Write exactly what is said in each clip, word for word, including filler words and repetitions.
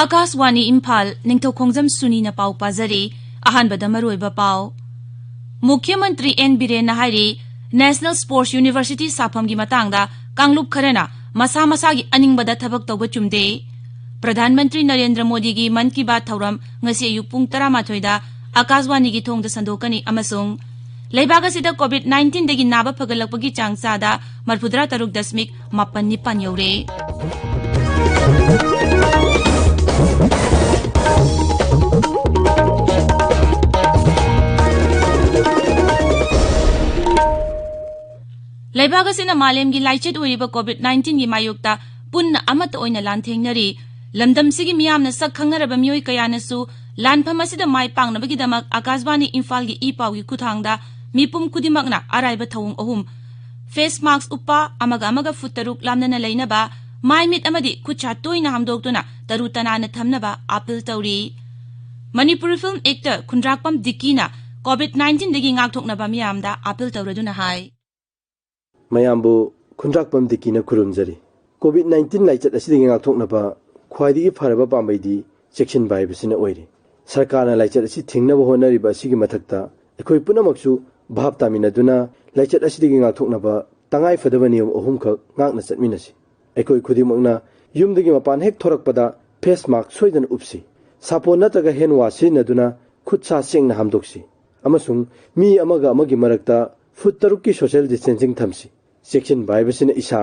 ꯑꯀꯥꯁꯋꯥꯅꯤ ꯏꯝꯐꯥꯜ, ꯅꯤꯡꯊꯧꯈꯣꯡꯖꯝ ꯁꯨꯅꯤꯅ ꯄꯥꯎ ꯄꯥꯖꯔꯤ꯫ ꯑꯍꯥꯟꯕꯗ ꯃꯔꯨꯑꯣꯏꯕ ꯄꯥꯎ꯫ ꯃꯨꯈ꯭ꯌ ꯃꯟꯇ꯭ꯔꯤ ꯑꯦꯟ ꯕꯤꯔꯦꯟꯅ ꯍꯥꯏꯔꯤ, National Sports University ꯁꯥꯐꯝꯒꯤ ꯃꯇꯥꯡꯗ ꯀꯥꯡꯂꯨꯞ ꯈꯔꯅ ꯃꯁꯥ ꯃꯁꯥꯒꯤ ꯑꯅꯤꯡꯕꯗ ꯊꯕꯛ ꯇꯧꯕ ꯆꯨꯝꯗꯦ꯫ ꯄ꯭ꯔꯙꯥꯟ ꯃꯟꯇ꯭ꯔꯤ ꯅꯔꯦꯟꯗ꯭ꯔ ꯃꯣꯗꯤꯒꯤ ꯃꯟ ꯀꯤ ꯕꯥꯠ ꯊꯧꯔꯝ ꯉꯁꯤ ꯑꯌꯨꯛ ꯄꯨꯡ ꯇꯔꯥꯃꯥꯊꯣꯏꯗ ꯑꯀꯥꯁꯋꯥꯅꯤꯒꯤ ꯊꯣꯡꯗ ꯁꯟꯗꯣꯛꯀꯅꯤ ꯑꯃꯁꯨꯡ ꯂꯩꯕꯥꯛ ꯑꯁꯤꯗ COVID nineteen ꯗꯒꯤ ꯅꯥꯕ ꯐꯒꯠꯂꯛꯄꯒꯤ ꯆꯥꯡ ꯆꯥꯗ ꯃꯔꯐꯨꯇꯔꯥ ꯇꯔꯨꯛ ꯗꯁꯃꯤꯛ ꯃꯥꯄꯟ ꯅꯤꯄꯥꯟ ꯌꯧꯔꯦ꯫ ꯂꯩꯕꯥꯛ ꯑꯁꯤꯅ ꯃꯥꯂꯦꯝꯒꯤ ꯂꯥꯏꯆꯠ ꯑꯣꯏꯔꯤꯕ COVID nineteen ꯒꯤ ꯃꯥꯌꯣꯛꯇ ꯄꯨꯟꯅ ꯑꯃꯠꯇ ꯑꯣꯏꯅ ꯂꯥꯟꯊꯦꯡꯅꯔꯤ꯫ ꯂꯝꯗꯝꯁꯤꯒꯤ ꯃꯤꯌꯥꯝꯅ ꯁꯛ ꯈꯪꯅꯔꯕ ꯃꯤꯑꯣꯏ ꯀꯌꯥꯅꯁꯨ ꯂꯥꯟꯐꯝ ꯑꯁꯤꯗ ꯃꯥꯏ ꯄꯥꯛꯅꯕꯒꯤꯗꯃꯛ ꯑꯀꯥꯁꯕꯥꯅꯤ ꯏꯝꯐꯥꯜꯒꯤ ꯏ ꯄꯥꯎꯒꯤ ꯈꯨꯠꯊꯥꯡꯗ ꯃꯤꯄꯨꯝ ꯈꯨꯗꯤꯡꯃꯛꯅ ꯑꯔꯥꯏꯕ ꯊꯧꯑꯣꯡ ꯑꯍꯨꯝ: face mask ꯎꯞꯄ, ꯑꯃꯒ ꯑꯃꯒ ꯐꯨꯠ ꯇꯔꯨꯛ ꯂꯥꯞꯅꯅ ꯂꯩꯅꯕ, ꯃꯥꯏ ꯃꯤꯠ ꯑꯃꯗꯤ ꯈꯨꯠ ꯁꯥ ꯇꯣꯏꯅ ꯍꯥꯝꯗꯣꯛꯇꯨꯅ ꯇꯔꯨ ꯇꯅꯥꯟꯅ ꯊꯝꯅꯕ ꯑꯥꯄꯤꯜ ꯇꯧꯔꯤ꯫ ꯃꯅꯤꯄꯨꯔꯤ film actor ꯈꯨꯟꯗ꯭ꯔꯥꯛꯄꯝ ꯗꯤꯛꯀꯤꯅ COVID nineteen ꯗꯒꯤ ꯉꯥꯛꯊꯣꯛꯅꯕ ꯃꯤꯌꯥꯝꯗ ꯑꯥꯄꯤꯜ ꯇꯧꯔꯗꯨꯅ ꯍꯥꯏ꯫ ꯃꯌꯥꯝꯕꯨ ꯈꯨꯟꯗ꯭ꯔꯥꯛꯄꯝ ꯗꯤꯛꯀꯤꯅ ꯈꯨꯔꯨꯝꯖꯔꯤ꯫ COVID nineteen ꯂꯥꯏꯆꯠ ꯑꯁꯤꯗꯒꯤ ꯉꯥꯛꯊꯣꯛꯅꯕ ꯈ꯭ꯋꯥꯏꯗꯒꯤ ꯐꯔꯕ ꯄꯥꯝꯕꯩꯗꯤ ꯆꯦꯛꯁꯤꯟꯕ ꯍꯥꯏꯕꯁꯤꯅ ꯑꯣꯏꯔꯤ꯫ ꯁꯔꯀꯥꯔꯅ ꯂꯥꯏꯆꯠ ꯑꯁꯤ ꯊꯤꯡꯅꯕ ꯍꯣꯠꯅꯔꯤꯕ ꯑꯁꯤꯒꯤ ꯃꯊꯛꯇ ꯑꯩꯈꯣꯏ ꯄꯨꯝꯅꯃꯛꯁꯨ ꯚꯥꯞ ꯇꯥꯃꯤꯟꯅꯗꯨꯅ ꯂꯥꯏꯆꯠ ꯑꯁꯤꯗꯒꯤ ꯉꯥꯛꯊꯣꯛꯅꯕ ꯇꯉꯥꯏ ꯐꯗꯕ ꯅꯤꯌꯝ ꯑꯍꯨꯝꯈꯛ ꯉꯥꯛꯅ ꯆꯠꯃꯤꯟꯅꯁꯤ꯫ ꯑꯩꯈꯣꯏ ꯈꯨꯗꯤꯡꯃꯛꯅ ꯌꯨꯝꯗꯒꯤ ꯃꯄꯥꯟ ꯍꯦꯛ ꯊꯣꯔꯛꯄꯗ face mask ꯁꯣꯏꯗꯅ ꯎꯞꯁꯤ꯫ ꯁꯥꯄꯣꯟ ꯅꯠꯇ꯭ꯔꯒ hand wash ꯁꯤꯖꯤꯟꯅꯗꯨꯅ ꯈꯨꯠ ꯁꯥ ꯁꯦꯡꯅ ꯍꯥꯝꯗꯣꯛꯁꯤ꯫ ꯑꯃꯁꯨꯡ ꯃꯤ ꯑꯃꯒ ꯑꯃꯒꯤ ꯃꯔꯛꯇ ꯐꯨꯠ ꯇꯔꯨꯛꯀꯤ social distancing ꯊꯝꯁꯤ꯫ ꯆꯦꯛꯁꯤꯟꯕ ꯍꯥꯏꯕꯁꯤꯅ ꯏꯁꯥ,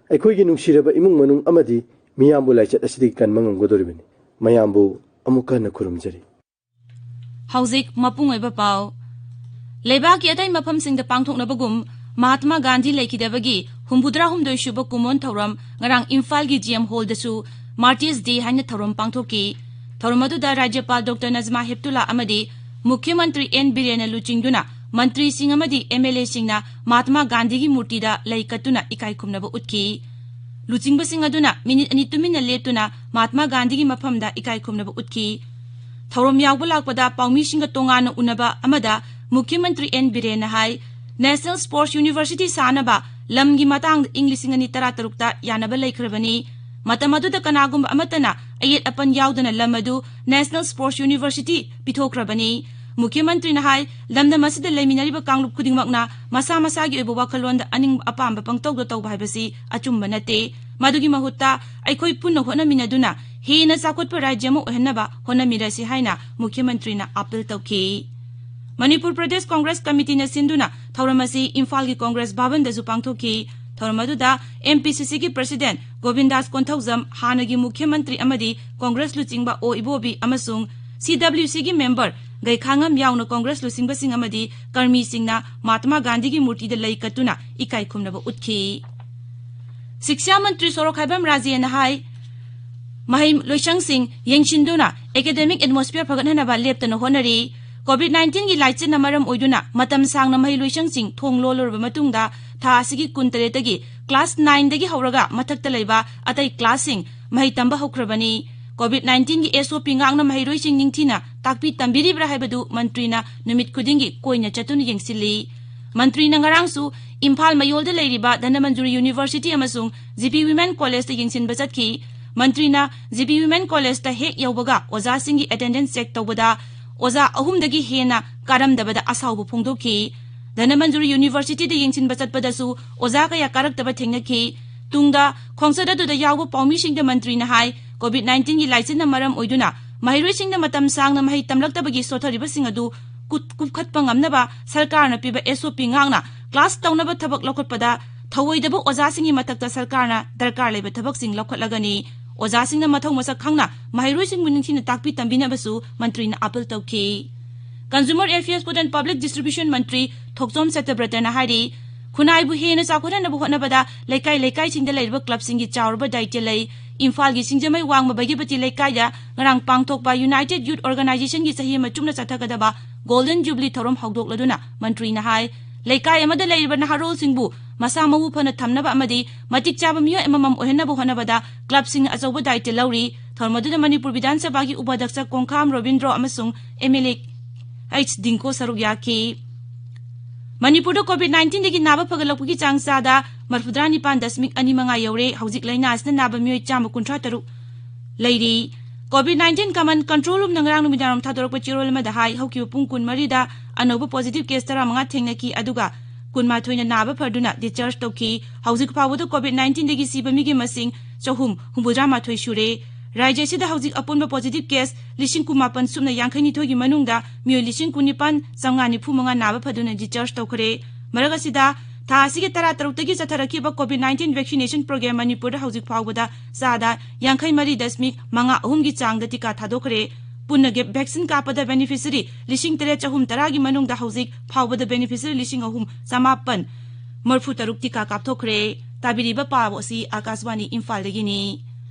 ꯑꯩꯈꯣꯏꯒꯤ ꯅꯨꯡꯁꯤꯔꯕ ꯏꯃꯨꯡ ꯃꯅꯨꯡ ꯑꯃꯗꯤ ꯃꯤꯌꯥꯝꯕꯨ ꯂꯥꯏꯆꯠ ꯑꯁꯤꯗꯒꯤ ꯀꯟꯕ ꯉꯝꯒꯗꯧꯔꯤꯕꯅꯤ꯫ ꯃꯌꯥꯝꯕꯨ ꯑꯃꯨꯛꯀ ꯍꯟꯅ ꯈꯨꯔꯨꯝꯖꯔꯤ꯫ ꯍꯧꯖꯤꯛ ꯃꯄꯨꯡ ꯑꯣꯏꯕ ꯄꯥꯎ꯫ ꯂꯩꯕꯥꯛꯀꯤ ꯑꯇꯩ ꯃꯐꯝꯁꯤꯡꯗ ꯄꯥꯡꯊꯣꯛꯅꯕꯒꯨꯝ ꯃꯍꯥꯠꯃꯥ ꯒꯥꯟꯙꯤ ꯂꯩꯈꯤꯗꯕꯒꯤ ꯍꯨꯝꯐꯨꯇꯔꯥ ꯍꯨꯝꯗꯣꯏ ꯁꯨꯕ ꯀꯨꯝꯑꯣꯟ ꯊꯧꯔꯝ ꯉꯔꯥꯡ ꯏꯝꯐꯥꯜꯒꯤ G M hall ꯗꯁꯨ Martyrs Day ꯍꯥꯏꯅ ꯊꯧꯔꯝ ꯄꯥꯡꯊꯣꯛꯈꯤ꯫ ꯊꯧꯔꯝ ꯑꯗꯨꯗ ꯔꯥꯖ꯭ꯌꯄꯥꯜ ꯗꯣꯛꯇꯔ ꯅꯖꯃꯥ ꯍꯦꯞꯇꯨꯂꯥ ꯑꯃꯗꯤ ꯃꯨꯈ꯭ꯌ ꯃꯟꯇ꯭ꯔꯤ ꯑꯦꯟ ꯕꯤꯔꯦꯟꯅ ꯂꯨꯆꯤꯡꯗꯨꯅ ꯃꯟꯇ꯭ꯔꯤꯁꯤꯡ ꯑꯃꯗꯤ M L A ꯁꯤꯡꯅ ꯃꯍꯥꯠꯃꯥ ꯒꯥꯟꯙꯤꯒꯤ ꯃꯨꯔꯇꯤꯗ ꯂꯩ ꯀꯠꯇꯨꯅ ꯏꯀꯥꯏ ꯈꯨꯝꯅꯕ ꯎꯠꯈꯤ꯫ ꯂꯨꯆꯤꯡꯕꯁꯤꯡ ꯑꯗꯨꯅ ꯃꯤꯅꯤꯠ ꯑꯅꯤ ꯇꯨꯃꯤꯟꯅ ꯂꯦꯞꯇꯨꯅ ꯃꯍꯥꯠꯃꯥ ꯒꯥꯟꯙꯤꯒꯤ ꯃꯐꯝꯗ ꯏꯀꯥꯏ ꯈꯨꯝꯅꯕ ꯎꯠꯈꯤ꯫ ꯊꯧꯔꯝ ꯌꯥꯎꯕ ꯂꯥꯛꯄꯗ ꯄꯥꯎꯃꯤꯁꯤꯡꯒ ꯇꯣꯉꯥꯟꯅ ꯎꯅꯕ ꯑꯃꯗ ꯃꯨꯈ꯭ꯌ ꯃꯟꯇ꯭ꯔꯤ ꯑꯦꯟ ꯕꯤꯔꯦꯟꯅ ꯍꯥꯏ, National Sports University ꯁꯥꯅꯕ ꯂꯝꯒꯤ ꯃꯇꯥꯡꯗ ꯏꯪ ꯂꯤꯁꯤꯡ ꯑꯅꯤ ꯇꯔꯥꯇꯔꯨꯛꯇ ꯌꯥꯅꯕ ꯂꯩꯈ꯭ꯔꯕꯅꯤ꯫ ꯃꯇꯝ ꯑꯗꯨꯗ ꯀꯅꯥꯒꯨꯝꯕ ꯑꯃꯠꯇꯅ ꯑꯌꯦꯠ ꯑꯄꯟ ꯌꯥꯎꯗꯅ ꯂꯝ ꯑꯗꯨ National Sports University ꯄꯤꯊꯣꯛꯈ꯭ꯔꯕꯅꯤ꯫ ꯃꯨꯈ꯭ꯌ ꯃꯟꯇ꯭ꯔꯤꯅ ꯍꯥꯏ, ꯂꯝꯗꯝ ꯑꯁꯤꯗ ꯂꯩꯃꯤꯟꯅꯔꯤꯕ ꯀꯥꯡꯂꯨꯞ ꯈꯨꯗꯤꯡꯃꯛꯅ ꯃꯁꯥ ꯃꯁꯥꯒꯤ ꯑꯣꯏꯕ ꯋꯥꯈꯜꯂꯣꯟꯗ ꯑꯅꯤꯡꯕ ꯑꯄꯥꯝꯕ ꯄꯪꯇꯧꯗ ꯇꯧꯕ ꯍꯥꯏꯕꯁꯤ ꯑꯆꯨꯝꯕ ꯅꯠꯇꯦ꯫ ꯃꯗꯨꯒꯤ ꯃꯍꯨꯠꯇ ꯑꯩꯈꯣꯏ ꯄꯨꯟꯅ ꯍꯣꯠꯅꯃꯤꯟꯅꯗꯨꯅ ꯍꯦꯟꯅ ꯆꯥꯎꯈꯠꯄ ꯔꯥꯖ꯭ꯌ ꯑꯃ ꯑꯣꯏꯍꯟꯅꯕ ꯍꯣꯠꯅꯃꯤꯟꯅꯁꯤ ꯍꯥꯏꯅ ꯃꯨꯈ꯭ꯌ ꯃꯟꯇ꯭ꯔꯤꯅ ꯑꯥꯄꯤꯜ ꯇꯧꯈꯤ꯫ ꯃꯅꯤꯄꯨꯔ ꯄ꯭ꯔꯗꯦꯁ ꯀꯣꯡꯒ꯭ꯔꯦꯁ ꯀꯃꯤꯇꯤꯅ ꯁꯤꯟꯗꯨꯅ ꯊꯧꯔꯝ ꯑꯁꯤ ꯏꯝꯐꯥꯜꯒꯤ ꯀꯣꯡꯒ꯭ꯔꯦꯁ ꯚꯕꯟꯗꯁꯨ ꯄꯥꯡꯊꯣꯛꯈꯤ꯫ ꯊꯧꯔꯝ ꯑꯗꯨꯗ MPCCꯒꯤ president ꯒꯣꯕꯤꯟꯗꯥꯁ ꯀꯣꯟꯊꯧꯖꯝ, ꯍꯥꯟꯅꯒꯤ ꯃꯨꯈ꯭ꯌ ꯃꯟꯇ꯭ꯔꯤ ꯑꯃꯗꯤ ꯀꯣꯡꯒ꯭ꯔꯦꯁ ꯂꯨꯆꯤꯡꯕ ꯑꯣ ꯏꯕꯣꯕꯤ ꯑꯃꯁꯨꯡ CWCꯒꯤ member ꯒꯩꯈꯥꯉꯝ ꯌꯥꯎꯅ ꯀꯣꯡꯒ꯭ꯔꯦꯁ ꯂꯨꯆꯤꯡꯕꯁꯤꯡ ꯑꯃꯗꯤ ꯀꯔꯃꯤꯁꯤꯡꯅ ꯃꯍꯥꯇꯃꯥ ꯒꯥꯟꯙꯤꯒꯤ ꯃꯨꯔꯇꯤꯗ ꯂꯩ ꯀꯠꯇꯨꯅ ꯏꯀꯥꯏ ꯈꯨꯝꯅꯕ ꯎꯠꯈꯤ꯫ ꯁꯤꯛꯁꯥ ꯃꯟꯇ꯭ꯔꯤ ꯁꯣꯔꯣꯛꯈꯥꯏꯕꯝ ꯔꯥꯖꯦꯅ ꯍꯥꯏ, ꯃꯍꯩ ꯂꯣꯏꯁꯪꯁꯤꯡ ꯌꯦꯡꯁꯤꯟꯗꯨꯅ academic atmosphere ꯐꯒꯠꯍꯟꯅꯕ ꯂꯦꯞꯇꯅ ꯍꯣꯠꯅꯔꯤ꯫ COVID-19ꯒꯤ ꯂꯥꯏꯆꯠꯅ ꯃꯔꯝ ꯑꯣꯏꯗꯨꯅ ꯃꯇꯝ ꯁꯥꯡꯅ ꯃꯍꯩ ꯂꯣꯏꯁꯪꯁꯤꯡ ꯊꯣꯡ ꯂꯣꯜꯂꯨꯔꯕ ꯃꯇꯨꯡꯗ ꯊꯥ ꯑꯁꯤꯒꯤ ꯀꯨꯟꯇꯔꯦꯠꯇꯒꯤ class nineꯗꯒꯤ ꯍꯧꯔꯒ ꯃꯊꯛꯇ ꯂꯩꯕ ꯑꯇꯩ classꯁꯤꯡ ꯃꯍꯩ ꯇꯝꯕ ꯍꯧꯈ꯭ꯔꯕꯅꯤ꯫ COVID-19ꯒꯤ SOP ꯉꯥꯛꯅ ꯃꯍꯩꯔꯣꯏꯁꯤꯡ ꯅꯤꯡꯊꯤꯅ ꯇꯥꯛꯄꯤ ꯇꯝꯕꯤꯔꯤꯕ꯭ꯔꯥ ꯍꯥꯏꯕꯗꯨ ꯃꯟꯇ꯭ꯔꯤꯅ ꯅꯨꯃꯤꯠ ꯈꯨꯗꯤꯡꯒꯤ ꯀꯣꯏꯅ ꯆꯠꯇꯨꯅ ꯌꯦꯡꯁꯤꯜꯂꯤ꯫ ꯃꯟꯇ꯭ꯔꯤꯅ ꯉꯔꯥꯡꯁꯨ ꯏꯝꯐꯥꯜ ꯃꯌꯣꯜꯗ ꯂꯩꯔꯤꯕ ꯙꯅꯃꯟꯖꯨꯔꯤ University ꯑꯃꯁꯨꯡ GP Women Collegeꯇ ꯌꯦꯡꯁꯤꯟꯕ ꯆꯠꯈꯤ꯫ ꯃꯟꯇ꯭ꯔꯤꯅ GP Women Collegeꯇ ꯍꯦꯛ ꯌꯧꯕꯒ ꯑꯣꯖꯥꯁꯤꯡꯒꯤ attendance check ꯇꯧꯕꯗ ꯑꯣꯖꯥ ꯑꯍꯨꯝꯗꯒꯤ ꯍꯦꯟꯅ ꯀꯥꯔꯝꯗꯕꯗ ꯑꯁꯥꯎꯕ ꯐꯣꯡꯗꯣꯛꯈꯤ꯫ ꯙꯅꯃꯟꯖꯨꯔꯤ Universityꯗ ꯌꯦꯡꯁꯤꯟꯕ ꯆꯠꯄꯗꯁꯨ ꯑꯣꯖꯥ ꯀꯌꯥ ꯀꯥꯔꯛꯇꯕ ꯊꯦꯡꯅꯈꯤ꯫ ꯇꯨꯡꯗ ꯈꯣꯡꯆꯠ ꯑꯗꯨꯗ ꯌꯥꯎꯕ ꯄꯥꯎꯃꯤꯁꯤꯡꯗ ꯃꯟꯇ꯭ꯔꯤꯅ ꯍꯥꯏ, COVID-19ꯒꯤ ꯂꯥꯏꯆꯠꯅ ꯃꯔꯝ ꯑꯣꯏꯗꯨꯅ ꯃꯍꯩꯔꯣꯏꯁꯤꯡꯅ ꯃꯇꯝ ꯁꯥꯡꯅ ꯃꯍꯩ ꯇꯝꯂꯛꯇꯕꯒꯤ ꯁꯣꯠꯊꯔꯤꯕꯁꯤꯡ ꯑꯗꯨ ꯀꯨꯠ-, ꯀꯨꯞꯈꯠꯄ ꯉꯝꯅꯕ ꯁꯔꯀꯥꯔꯅ ꯄꯤꯕ SOP ꯉꯥꯛꯅ class ꯇꯧꯅꯕ ꯊꯕꯛ ꯂꯧꯈꯠꯄꯗ ꯊꯧꯑꯣꯏꯗꯕ ꯑꯣꯖꯥꯁꯤꯡꯒꯤ ꯃꯊꯛꯇ ꯁꯔꯀꯥꯔꯅ ꯗꯔꯀꯥꯔ ꯂꯩꯕ ꯊꯕꯛꯁꯤꯡ ꯂꯧꯈꯠꯂꯒꯅꯤ꯫ ꯑꯣꯖꯥꯁꯤꯡꯅ ꯃꯊꯧ ꯃꯁꯛ ꯈꯪꯅ ꯃꯍꯩꯔꯣꯏꯁꯤꯡꯕꯨ ꯅꯤꯡꯊꯤꯅ ꯇꯥꯛꯄꯤ ꯇꯝꯕꯤꯅꯕꯁꯨ ꯃꯟꯇ꯭ꯔꯤꯅ ꯑꯥꯄꯤꯜ ꯇꯧꯈꯤ꯫ Consumer Affairs, Food and Public Distribution ꯃꯟꯇ꯭ꯔꯤ ꯊꯣꯛꯆꯣꯝ ꯁꯇ꯭ꯌꯕ꯭ꯔꯇꯅ ꯍꯥꯏꯔꯤ, ꯈꯨꯟꯅꯥꯏꯕꯨ ꯍꯦꯟꯅ ꯆꯥꯎꯈꯠꯍꯟꯅꯕ ꯍꯣꯠꯅꯕꯗ ꯂꯩꯀꯥꯏ ꯂꯩꯀꯥꯏꯁꯤꯡꯗ ꯂꯩꯔꯤꯕ clubꯁꯤꯡꯒꯤ ꯆꯥꯎꯔꯕ ꯗꯥꯏꯇ꯭ꯌ ꯂꯩ꯫ ꯏꯝꯐꯥꯜꯒꯤ ꯁꯤꯡꯖꯃꯩ ꯋꯥꯡꯃ ꯕꯩꯒꯤꯄꯇꯤ ꯂꯩꯀꯥꯏꯗ ꯉꯔꯥꯡ ꯄꯥꯡꯊꯣꯛꯄ United Youth Organizationꯒꯤ ꯆꯍꯤ ꯑꯃ ꯆꯨꯞꯅ ꯆꯠꯊꯒꯗꯕ Golden Jubilee ꯊꯧꯔꯝ ꯍꯧꯗꯣꯛꯂꯗꯨꯅ ꯃꯟꯇ꯭ꯔꯤꯅ ꯍꯥꯏ, ꯂꯩꯀꯥꯏ ꯑꯃꯗ ꯂꯩꯔꯤꯕ ꯅꯍꯥꯔꯣꯜꯁꯤꯡꯕꯨ ꯃꯁꯥ ꯃꯎ ꯐꯅ ꯊꯝꯅꯕ ꯑꯃꯗꯤ ꯃꯇꯤꯛ ꯆꯥꯕ ꯃꯤꯑꯣꯏ ꯑꯃꯃꯝ ꯑꯣꯏꯍꯟꯅꯕ ꯍꯣꯠꯅꯕꯗ clubꯁꯤꯡꯅ ꯑꯆꯧꯕ ꯗꯥꯏꯇ꯭ꯌ ꯂꯧꯔꯤ꯫ ꯊꯧꯔꯝ ꯑꯗꯨꯗ ꯃꯅꯤꯄꯨꯔ ꯕꯤꯙꯥꯟ ꯁꯚꯥꯒꯤ ꯎꯄꯥꯙ꯭ꯌꯛꯁ ꯀꯣꯡꯈꯥꯝ ꯔꯣꯕꯤꯟꯗ꯭ꯔꯣ ꯑꯃꯁꯨꯡ MLA H ꯗꯤꯡꯀꯣ ꯁꯔꯨꯛ ꯌꯥꯈꯤ꯫ ꯃꯅꯤꯄꯨꯔꯗ COVID-19ꯗꯒꯤ ꯅꯥꯕ ꯐꯒꯠꯂꯛꯄꯒꯤ ꯆꯥꯡ ꯆꯥꯗ ꯃꯔꯤꯐꯨꯇꯔꯥ ꯅꯤꯄꯥꯟ ꯗꯁꯃꯤꯛ ꯑꯅꯤ ꯃꯉꯥ ꯌꯧꯔꯦ꯫ ꯍꯧꯖꯤꯛ ꯂꯥꯏꯅꯥ ꯑꯁꯤꯅ ꯅꯥꯕ ꯃꯤꯑꯣꯏ ꯆꯥꯝꯃ ꯀꯨꯟꯊ꯭ꯔꯥ ꯇꯔꯨꯛ ꯂꯩꯔꯤ꯫ COVID nineteen Command Control Roomꯅ ꯉꯔꯥꯡ ꯅꯨꯃꯤꯗꯥꯡ ꯊꯥꯗꯣꯔꯛꯄ ꯆꯦꯔꯣꯜ ꯑꯃꯗ ꯍꯥꯏ, ꯍꯧꯈꯤꯕ ꯄꯨꯡ ꯀꯨꯟꯃꯔꯤꯗ ꯑꯅꯧꯕ positive case ꯇꯔꯥꯃꯉꯥ ꯊꯦꯡꯅꯈꯤ, ꯑꯗꯨꯒ ꯀꯨꯟꯃꯥꯊꯣꯏꯅ ꯅꯥꯕ ꯐꯗꯨꯅ discharge ꯇꯧꯈꯤ꯫ ꯍꯧꯖꯤꯛ ꯐꯥꯎꯕꯗ COVID nineteenꯗꯒꯤ ꯁꯤꯕ ꯃꯤꯒꯤ ꯃꯁꯤꯡ ꯆꯍꯨꯝ ꯍꯨꯝꯐꯨꯇꯔꯥ ꯃꯥꯊꯣꯏ ꯁꯨꯔꯦ꯫ ꯔꯥꯖ꯭ꯌ ꯑꯁꯤꯗ ꯍꯧꯖꯤꯛ ꯑꯄꯨꯟꯕ positive case ꯂꯤꯁꯤꯡ ꯀꯨꯟꯃꯥꯄꯟ ꯁꯨꯞꯅ ꯌꯥꯡꯈꯩꯅꯤꯊꯣꯏꯒꯤ ꯃꯅꯨꯡꯗ ꯃꯤꯑꯣꯏ ꯂꯤꯁꯤꯡ ꯀꯨꯟꯅꯤꯄꯥꯟ ꯆꯥꯝꯃꯉꯥ ꯅꯤꯐꯨ ꯃꯉꯥ ꯅꯥꯕ ꯐꯗꯨꯅ discharge ꯇꯧꯈ꯭ꯔꯦ꯫ ꯃꯔꯛ ꯑꯁꯤꯗ, ꯊꯥ ꯑꯁꯤꯒꯤ ꯇꯔꯥ ꯇꯔꯨꯛꯇꯒꯤ ꯆꯠꯊꯔꯛꯈꯤꯕ COVID nineteen vaccination program ꯃꯅꯤꯄꯨꯔꯗ ꯍꯧꯖꯤꯛ ꯐꯥꯎꯕꯗ ꯆꯥꯗ ꯌꯥꯡꯈꯩ ꯃꯔꯤ ꯗꯁꯃꯤꯛ ꯃꯉꯥ ꯑꯍꯨꯝꯒꯤ ꯆꯥꯡꯗ ꯇꯤꯀꯥ ꯊꯥꯗꯣꯛꯈ꯭ꯔꯦ꯫ ꯄꯨꯟꯅ vaccine ꯀꯥꯞꯄꯗ beneficiary ꯂꯤꯁꯤꯡ ꯇꯔꯦꯠ ꯆꯍꯨꯝ ꯇꯔꯥꯒꯤ ꯃꯅꯨꯡꯗ ꯍꯧꯖꯤꯛ ꯐꯥꯎꯕꯗ beneficiary ꯂꯤꯁꯤꯡ ꯑꯍꯨꯝ ꯆꯃꯥꯄꯟ ꯃꯔꯤꯐꯨ ꯇꯔꯨꯛ ꯇꯤꯀꯥ ꯀꯥꯞꯊꯣꯛꯈ꯭ꯔꯦ꯫ ꯇꯥꯕꯤꯔꯤꯕ ꯄꯥꯎ ꯑꯁꯤ ꯑꯥꯀꯥꯁꯕꯥꯅꯤ ꯏꯝꯐꯥꯜꯗꯒꯤꯅꯤ꯫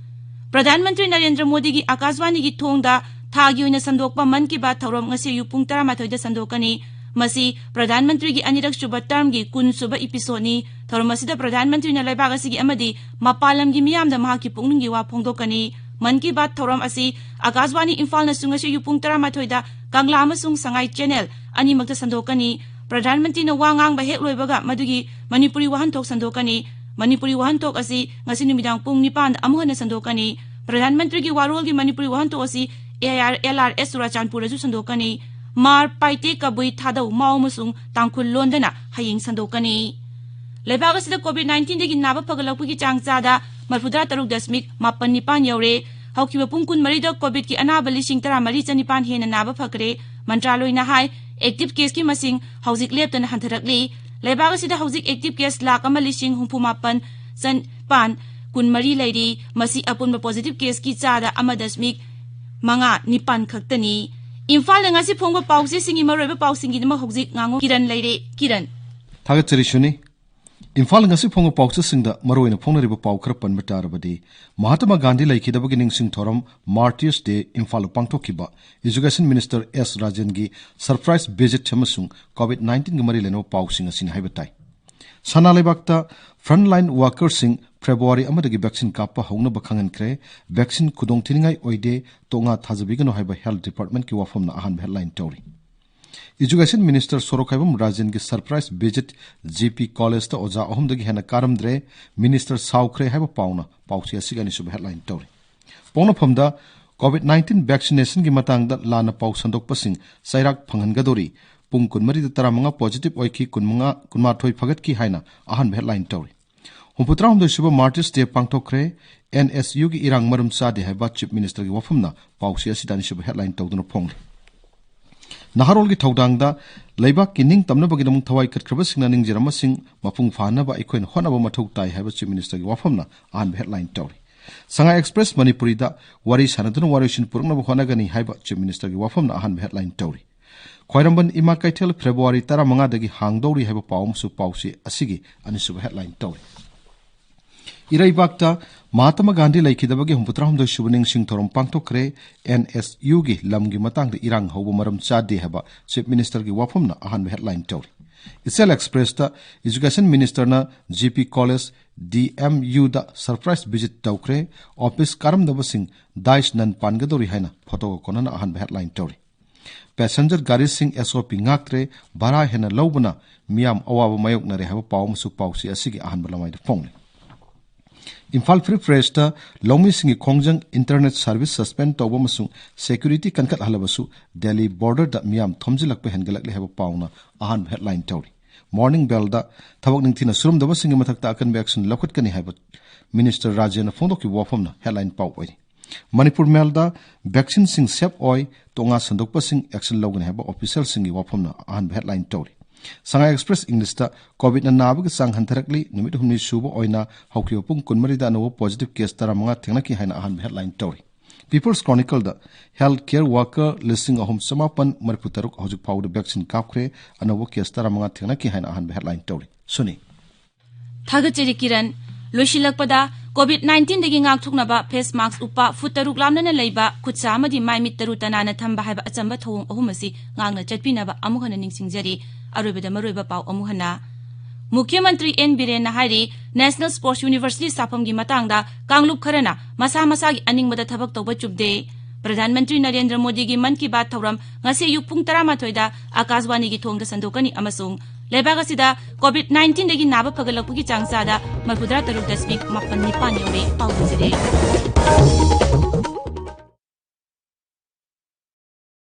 ꯄ꯭ꯔꯙꯥꯟ ꯃꯟꯇ꯭ꯔꯤ ꯅꯔꯦꯟꯗ꯭ꯔ ꯃꯣꯗꯤꯒꯤ ꯑꯥꯀꯥꯁꯕꯥꯅꯤꯒꯤ ꯊꯣꯡꯗ ꯊꯥꯒꯤ ꯑꯣꯏꯅ ꯁꯟꯗꯣꯛꯄ ꯃꯟ ꯀꯤ ꯕꯥꯠ ꯊꯧꯔꯝ ꯉꯁꯤ ꯑꯌꯨꯛ ꯄꯨꯡ ꯇꯔꯥꯃꯥꯊꯣꯏꯗ ꯁꯟꯗꯣꯛꯀꯅꯤ꯫ ꯃꯁꯤ ꯄ꯭ꯔꯙꯥꯟ ꯃꯟꯇ꯭ꯔꯤꯒꯤ ꯑꯅꯤꯔꯛ ꯁꯨꯕ termꯒꯤ ꯀꯨꯟ ꯁꯨꯕ episodeꯅꯤ꯫ ꯊꯧꯔꯝ ꯑꯁꯤꯗ ꯄ꯭ꯔꯙꯥꯟ ꯃꯟꯇ꯭ꯔꯤꯅ ꯂꯩꯕꯥꯛ ꯑꯁꯤꯒꯤ ꯑꯃꯗꯤ ꯃꯄꯥꯟ ꯂꯝꯒꯤ ꯃꯤꯌꯥꯝꯗ ꯃꯍꯥꯛꯀꯤ ꯄꯨꯛꯅꯤꯡꯒꯤ ꯋꯥ ꯐꯣꯡꯗꯣꯛꯀꯅꯤ꯫ ꯃꯟ ꯀꯤ ꯕꯥꯠ ꯊꯧꯔꯝ ꯑꯁꯤ ꯑꯥꯀꯥꯁꯕꯥꯅꯤ ꯏꯝꯐꯥꯜꯅꯁꯨ ꯉꯁꯤ ꯑꯌꯨꯛ ꯄꯨꯡ ꯇꯔꯥꯃꯥꯊꯣꯏꯗ ꯀꯪꯂꯥ ꯑꯃꯁꯨꯡ ꯁꯉꯥꯏ channel ꯑꯅꯤꯃꯛꯇ ꯁꯟꯗꯣꯛꯀꯅꯤ꯫ ꯄ꯭ꯔꯙꯥꯟ ꯃꯟꯇ꯭ꯔꯤꯅ ꯋꯥ ꯉꯥꯡꯕ ꯍꯦꯛ ꯂꯣꯏꯕꯒ ꯃꯗꯨꯒꯤ ꯃꯅꯤꯄꯨꯔꯤ ꯋꯥꯍꯟꯊꯣꯛ ꯁꯟꯗꯣꯛꯀꯅꯤ꯫ ꯃꯅꯤꯄꯨꯔꯤ ꯋꯥꯍꯟꯊꯣꯛ ꯑꯁꯤ ꯉꯁꯤ ꯅꯨꯃꯤꯗꯥꯡ ꯄꯨꯡ ꯅꯤꯄꯥꯟꯗ ꯑꯃꯨꯛ ꯍꯟꯅ ꯁꯟꯗꯣꯛꯀꯅꯤ꯫ ꯄ꯭ꯔꯙꯥꯟ ꯃꯟꯇ꯭ꯔꯤꯒꯤ ꯋꯥꯔꯣꯜꯒꯤ ꯃꯅꯤꯄꯨꯔꯤ ꯋꯥꯍꯟꯊꯣꯛ ꯑꯁꯤ A I R L R S ꯆꯨꯔꯥꯆꯥꯟꯄꯨꯔꯗꯁꯨ ꯁꯟꯗꯣꯛꯀꯅꯤ꯫ ꯃꯥꯔ, ꯄꯥꯏꯇꯦ, ꯀꯕꯨꯏ, ꯊꯥꯗꯧ, ꯃꯥꯎ ꯑꯃꯁꯨꯡ ꯇꯥꯡꯈꯨꯜ ꯂꯣꯟꯗꯅ ꯍꯌꯦꯡ ꯁꯟꯗꯣꯛꯀꯅꯤ꯫ ꯂꯩꯕꯥꯛ ꯑꯁꯤꯗ COVID nineteenꯗꯒꯤ ꯅꯥꯕ ꯐꯒꯠꯂꯛꯄꯒꯤ ꯆꯥꯡ ꯆꯥꯗ ꯃꯔꯤꯐꯨꯇꯔꯥ ꯇꯔꯨꯛ ꯗꯁꯃꯤꯛ ꯃꯥꯄꯟ ꯅꯤꯄꯥꯟ ꯌꯧꯔꯦ꯫ ꯍꯧꯈꯤꯕ ꯄꯨꯡ ꯀꯨꯟꯃꯔꯤꯗ COVIDꯀꯤ ꯑꯅꯥꯕ ꯂꯤꯁꯤꯡ ꯇꯔꯥꯃꯔꯤ ꯆꯅꯤꯄꯥꯟ ꯍꯦꯟꯅ ꯅꯥꯕ ꯐꯈ꯭ꯔꯦ꯫ ꯃꯟꯇ꯭ꯔꯥꯂꯣꯏꯅ ꯍꯥꯏ, active caseꯀꯤ ꯃꯁꯤꯡ ꯍꯧꯖꯤꯛ ꯂꯦꯞꯇꯅ ꯍꯟꯊꯔꯛꯂꯤ꯫ ꯂꯩꯕꯥꯛ ꯑꯁꯤꯗ ꯍꯧꯖꯤꯛ active case ꯂꯥꯈ ꯑꯃ ꯂꯤꯁꯤꯡ ꯍꯨꯝꯐꯨ ꯃꯥꯄꯟ ꯆꯅꯤꯄꯥꯟ ꯀꯨꯟꯃꯔꯤ ꯂꯩꯔꯤ꯫ ꯃꯁꯤ ꯑꯄꯨꯟꯕ positive caseꯀꯤ ꯆꯥꯗ ꯑꯃ ꯗꯁꯃꯤꯛ ꯃꯉꯥ ꯅꯤꯄꯥꯟ ꯈꯛꯇꯅꯤ꯫ ꯏꯝꯐꯥꯜꯗ ꯉꯁꯤ ꯐꯣꯡꯕ ꯄꯥꯎꯆꯦꯁꯤꯡꯒꯤ ꯃꯔꯨꯑꯣꯏꯕ ꯄꯥꯎꯁꯤꯡꯒꯤꯗꯃꯛ ꯍꯧꯖꯤꯛ ꯉꯥꯉꯣꯝ ꯀꯤꯔꯟ ꯂꯩꯔꯦ꯫ ꯀꯤꯔꯟ꯫ ꯊꯥꯒꯠꯆꯔꯤ ꯁꯨꯅꯤ꯫ ꯏꯝꯐꯥꯜ ꯉꯁꯤ ꯐꯣꯡꯕ ꯄꯥꯎꯆꯦꯁꯤꯡꯗ ꯃꯔꯨꯑꯣꯏꯅ ꯐꯣꯡꯅꯔꯤꯕ ꯄꯥꯎ ꯈꯔ ꯄꯟꯕ ꯇꯥꯔꯕꯗꯤ, ꯃꯍꯥꯇꯃꯥ ꯒꯥꯟꯙꯤ ꯂꯩꯈꯤꯗꯕꯒꯤ ꯅꯤꯡꯁꯤꯡ ꯊꯧꯔꯝ Martyrs Day ꯏꯝꯐꯥꯜꯗ ꯄꯥꯡꯊꯣꯛꯈꯤꯕ Education Minister S ꯔꯥꯖꯦꯟꯒꯤ surprise visit ꯑꯃꯁꯨꯡ COVID nineteenꯒ ꯃꯔꯤ ꯂꯩꯅꯕ ꯄꯥꯎꯁꯤꯡ ꯑꯁꯤꯅꯤ ꯍꯥꯏꯕ ꯇꯥꯏ꯫ ꯁꯅꯥ ꯂꯩꯕꯥꯛꯇ frontline workersꯁꯤꯡ February ꯑꯃꯗꯒꯤ vaccine ꯀꯥꯞꯄ ꯍꯧꯅꯕ ꯈꯪꯍꯟꯈ꯭ꯔꯦ꯫ Vaccine ꯈꯨꯗꯣꯡꯊꯤꯅꯤꯡꯉꯥꯏ ꯑꯣꯏꯗꯦ, ꯇꯣꯉꯥ ꯊꯥꯖꯕꯤꯒꯅꯨ ꯍꯥꯏꯕ Health Departmentꯀꯤ ꯋꯥꯐꯝꯅ ꯑꯍꯥꯟꯕ headline ꯇꯧꯔꯤ꯫ Education Minister ꯁꯣꯔꯣꯛꯈꯥꯏꯕꯝ ꯔꯥꯖꯦꯟꯒꯤ surprise visit G P Collegeꯇ ꯑꯣꯖꯥ ꯑꯍꯨꯝꯗꯒꯤ ꯍꯦꯟꯅ ꯀꯥꯔꯝꯗ꯭ꯔꯦ, Minister ꯁꯥꯎꯈ꯭ꯔꯦ ꯍꯥꯏꯕ ꯄꯥꯎꯅ ꯄꯥꯎꯆꯦ ꯑꯁꯤꯒꯤ ꯑꯅꯤꯁꯨꯕ headline ꯇꯧꯔꯤ꯫ ꯄꯣꯛꯅꯐꯝꯗ COVID nineteen vaccinationꯒꯤ ꯃꯇꯥꯡꯗ ꯂꯥꯟꯅ ꯄꯥꯎ ꯁꯟꯗꯣꯛꯄꯁꯤꯡ ꯆꯩꯔꯥꯛ ꯐꯪꯍꯟꯒꯗꯧꯔꯤ꯫ ꯄꯨꯡ ꯀꯨꯟꯃꯔꯤꯗ ꯇꯔꯥꯃꯉꯥ positive ꯑꯣꯏꯈꯤ, ꯀꯨꯟꯃꯉꯥ, ꯀꯨꯟꯃꯥꯊꯣꯏ ꯐꯒꯠꯈꯤ ꯍꯥꯏꯅ ꯑꯍꯥꯟꯕ headline ꯇꯧꯔꯤ꯫ ꯍꯨꯝꯐꯨꯇꯔꯥꯍꯨꯝꯗꯣꯏ ꯁꯨꯕ Martyrs Day ꯄꯥꯡꯊꯣꯛꯈ꯭ꯔꯦ꯫ NSUꯒꯤ ꯏꯔꯥꯡ ꯃꯔꯝ ꯆꯥꯗꯦ ꯍꯥꯏꯕ Chief Ministerꯒꯤ ꯋꯥꯐꯝꯅ ꯄꯥꯎꯆꯦ ꯑꯁꯤꯗ ꯑꯅꯤꯁꯨꯕ headline ꯇꯧꯗꯨꯅ ꯐꯣꯡꯂꯤ꯫ ꯅꯍꯥꯔꯣꯜꯒꯤ ꯊꯧꯗꯥꯡꯗ ꯂꯩꯕꯥꯛꯀꯤ ꯅꯤꯡꯇꯝꯅꯕꯒꯤꯗꯃꯛ ꯊꯋꯥꯏ ꯀꯠꯈ꯭ꯔꯕꯁꯤꯡꯅ ꯅꯤꯡꯖꯔꯝꯕꯁꯤꯡ ꯃꯄꯨꯡ ꯐꯥꯍꯟꯅꯕ ꯑꯩꯈꯣꯏꯅ ꯍꯣꯠꯅꯕ ꯃꯊꯧ ꯇꯥꯏ ꯍꯥꯏꯕ Chief Ministerꯒꯤ ꯋꯥꯐꯝꯅ ꯑꯍꯥꯟꯕ headline ꯇꯧꯔꯤ꯫ Sangai Express ꯃꯅꯤꯄꯨꯔꯤꯗ ꯋꯥꯔꯤ ꯁꯥꯟꯅꯗꯨꯅ ꯋꯥꯔꯣꯏꯁꯤꯟ ꯄꯨꯔꯛꯅꯕ ꯍꯣꯠꯅꯒꯅꯤ ꯍꯥꯏꯕ Chief Ministerꯒꯤ ꯋꯥꯐꯝꯅ ꯑꯍꯥꯟꯕ headline ꯇꯧꯔꯤ꯫ ꯈ꯭ꯋꯥꯏꯔꯝꯕꯟ ꯏꯃꯥ ꯀꯩꯊꯦꯜ February ꯇꯔꯥꯃꯉꯥꯗꯒꯤ ꯍꯥꯡꯗꯧꯔꯤ ꯍꯥꯏꯕ ꯄꯥꯎ ꯑꯃꯁꯨ ꯄꯥꯎꯆꯦ ꯑꯁꯤꯒꯤ ꯑꯅꯤꯁꯨꯕ headline ꯇꯧꯔꯤ꯫ ꯏꯔꯩꯕꯥꯛꯇ ꯃꯍꯥꯇꯃ ꯒꯥꯟꯙꯤ ꯂꯩꯈꯤꯗꯕꯒꯤ ꯍꯨꯝꯐꯨꯇꯔꯥꯍꯨꯝꯗꯣꯏ ꯁꯨꯕ ꯅꯤꯡꯁꯤꯡ ꯊꯧꯔꯝ ꯄꯥꯡꯊꯣꯛꯈ꯭ꯔꯦ꯫ NSUꯒꯤ ꯂꯝꯒꯤ ꯃꯇꯥꯡꯗ ꯏꯔꯥꯡ ꯍꯧꯕ ꯃꯔꯝ ꯆꯥꯗꯦ ꯍꯥꯏꯕ Chief Ministerꯒꯤ ꯋꯥꯐꯝꯅ ꯑꯍꯥꯟꯕ headline ꯇꯧꯔꯤ꯫ ꯏꯆꯦꯜ Expressꯇ Education Ministerꯅ GP College, DMUꯗ surprise visit ꯇꯧꯈ꯭ꯔꯦ꯫ Office ꯀꯥꯔꯝꯗꯕꯁꯤꯡ dies ꯅꯟ ꯄꯥꯟꯒꯗꯧꯔꯤ ꯍꯥꯏꯅ photoꯒ ꯀꯣꯟꯅꯅ ꯑꯍꯥꯟꯕ headline ꯇꯧꯔꯤ꯫ Passenger ꯒꯥꯔꯤꯁꯤꯡ SOP ꯉꯥꯛꯇ꯭ꯔꯦ, ꯚꯥꯔꯥ ꯍꯦꯟꯅ ꯂꯧꯕꯅ ꯃꯤꯌꯥꯝ ꯑꯋꯥꯕ ꯃꯥꯌꯣꯛꯅꯔꯦ ꯍꯥꯏꯕ ꯄꯥꯎ ꯑꯃꯁꯨ ꯄꯥꯎꯆꯦ ꯑꯁꯤꯒꯤ ꯑꯍꯥꯟꯕ ꯂꯃꯥꯏꯗ ꯐꯣꯡꯂꯤ꯫ ꯏꯝꯐꯥꯜ Free Pressꯇ ꯂꯧꯃꯤꯁꯤꯡꯒꯤ ꯈꯣꯡꯖꯪ, internet service suspend ꯇꯧꯕ ꯑꯃꯁꯨꯡ security ꯀꯟꯈꯠꯍꯜꯂꯕꯁꯨ Delhi borderꯗ ꯃꯤꯌꯥꯝ ꯊꯣꯝꯖꯤꯜꯂꯛꯄ ꯍꯦꯟꯒꯠꯂꯛꯂꯦ ꯍꯥꯏꯕ ꯄꯥꯎꯅ ꯑꯍꯥꯟꯕ headline ꯇꯧꯔꯤ꯫ Morning Bellꯗ ꯊꯕꯛ ꯅꯤꯡꯊꯤꯅ ꯁꯨꯔꯝꯗꯕꯁꯤꯡꯒꯤ ꯃꯊꯛꯇ ꯑꯀꯟꯕ action ꯂꯧꯈꯠꯀꯅꯤ ꯍꯥꯏꯕ Minister ꯔꯥꯖꯦꯟꯅ ꯐꯣꯡꯗꯣꯛꯈꯤꯕ ꯋꯥꯐꯝꯅ headline ꯄꯥꯎ ꯑꯣꯏꯔꯤ꯫ ꯃꯅꯤꯄꯨꯔ Mailꯗ vaccineꯁꯤꯡ safe ꯑꯣꯏ, ꯇꯣꯉꯥ ꯁꯟꯗꯣꯛꯄꯁꯤꯡ action ꯂꯧꯒꯅꯤ ꯍꯥꯏꯕ officialꯁꯤꯡꯒꯤ ꯋꯥꯐꯝꯅ ꯑꯍꯥꯟꯕ headline ꯇꯧꯔꯤ꯫ Sangai Express Englishꯇ COVIDꯅ ꯅꯥꯕꯒꯤ ꯆꯥꯡ ꯍꯟꯊꯔꯛꯂꯤ, ꯅꯨꯃꯤꯠ ꯍꯨꯝꯅꯤ ꯁꯨꯕ ꯑꯣꯏꯅ ꯍꯧꯈꯤꯕ ꯄꯨꯡ ꯀꯨꯟꯃꯔꯤꯗ ꯑꯅꯧꯕ positive case ꯇꯔꯥꯃꯉꯥ ꯊꯦꯡꯅꯈꯤ ꯍꯥꯏꯅ ꯑꯍꯥꯟꯕ headline ꯇꯧꯔꯤ꯫ People's Chronicleꯗ health care worker ꯂꯤꯁꯤꯡ ꯑꯍꯨꯝ ꯆꯃꯥꯄꯟ ꯃꯔꯤꯐꯨ ꯇꯔꯨꯛ ꯍꯧꯖꯤꯛ ꯐꯥꯎꯕꯗ vaccine ꯀꯥꯞꯈ꯭ꯔꯦ, ꯑꯅꯧꯕ case ꯇꯔꯥꯃꯉꯥ ꯊꯦꯡꯅꯈꯤ ꯍꯥꯏꯅ ꯑꯍꯥꯟꯕ headline ꯇꯧꯔꯤ꯫ ꯁꯨꯅꯤ꯫ ꯊꯥꯒꯠꯆꯔꯤ ꯀꯤꯔꯟ꯫ ꯂꯣꯏꯁꯤꯜꯂꯛꯄꯗ, COVID nineteenꯗꯒꯤ ꯉꯥꯛꯊꯣꯛꯅꯕ face mask ꯎꯞꯄ, ꯐꯨꯠ ꯇꯔꯨꯛ ꯂꯥꯞꯅꯅ ꯂꯩꯕ, ꯈꯨꯠꯁꯥ ꯑꯃꯗꯤ ꯃꯥꯏ ꯃꯤꯠ ꯇꯔꯨ ꯇꯅꯥꯟꯅ ꯊꯝꯕ ꯍꯥꯏꯕ ꯑꯆꯝꯕ ꯊꯧꯑꯣꯡ ꯑꯍꯨꯝ ꯑꯁꯤ ꯉꯥꯛꯅ ꯆꯠꯄꯤꯅꯕ ꯑꯃꯨꯛ ꯍꯟꯅ ꯅꯤꯡꯁꯤꯡꯖꯔꯤ꯫ ꯑꯔꯣꯏꯕꯗ ꯃꯔꯨꯑꯣꯏꯕ ꯄꯥꯎ ꯑꯃꯨꯛ ꯍꯟꯅ꯫ ꯃꯨꯈ꯭ꯌ ꯃꯟꯇ꯭ꯔꯤ ꯑꯦꯟ ꯕꯤꯔꯦꯟꯅ ꯍꯥꯏꯔꯤ, National Sports University ꯁꯥꯐꯝꯒꯤ ꯃꯇꯥꯡꯗ ꯀꯥꯡꯂꯨꯞ ꯈꯔꯅ ꯃꯁꯥ ꯃꯁꯥꯒꯤ ꯑꯅꯤꯡꯕꯗ ꯊꯕꯛ ꯇꯧꯕ ꯆꯨꯝꯗꯦ꯫ ꯄ꯭ꯔꯙꯥꯟ ꯃꯟꯇ꯭ꯔꯤ ꯅꯔꯦꯟꯗ꯭ꯔ ꯃꯣꯗꯤꯒꯤ ꯃꯟ ꯀꯤ ꯕꯥꯠ ꯊꯧꯔꯝ ꯉꯁꯤ ꯑꯌꯨꯛ ꯄꯨꯡ ꯇꯔꯥꯃꯥꯊꯣꯏꯗ ꯑꯀꯥꯁꯕꯥꯅꯤꯒꯤ ꯊꯣꯡꯗ ꯁꯟꯗꯣꯛꯀꯅꯤ ꯑꯃꯁꯨꯡ ꯂꯩꯕꯥꯛ ꯑꯁꯤꯗ COVID nineteenꯗꯒꯤ ꯅꯥꯕ ꯐꯒꯠꯂꯛꯄꯒꯤ ꯆꯥꯡ ꯆꯥꯗ ꯃꯔꯤꯐꯨꯇꯔꯥ ꯇꯔꯨꯛ ꯗꯁꯃꯤꯛ ꯃꯥꯄꯟ ꯅꯤꯄꯥꯟ ꯌꯧꯔꯦ꯫ ꯄꯥꯎ ꯄꯤꯖꯔꯦ꯫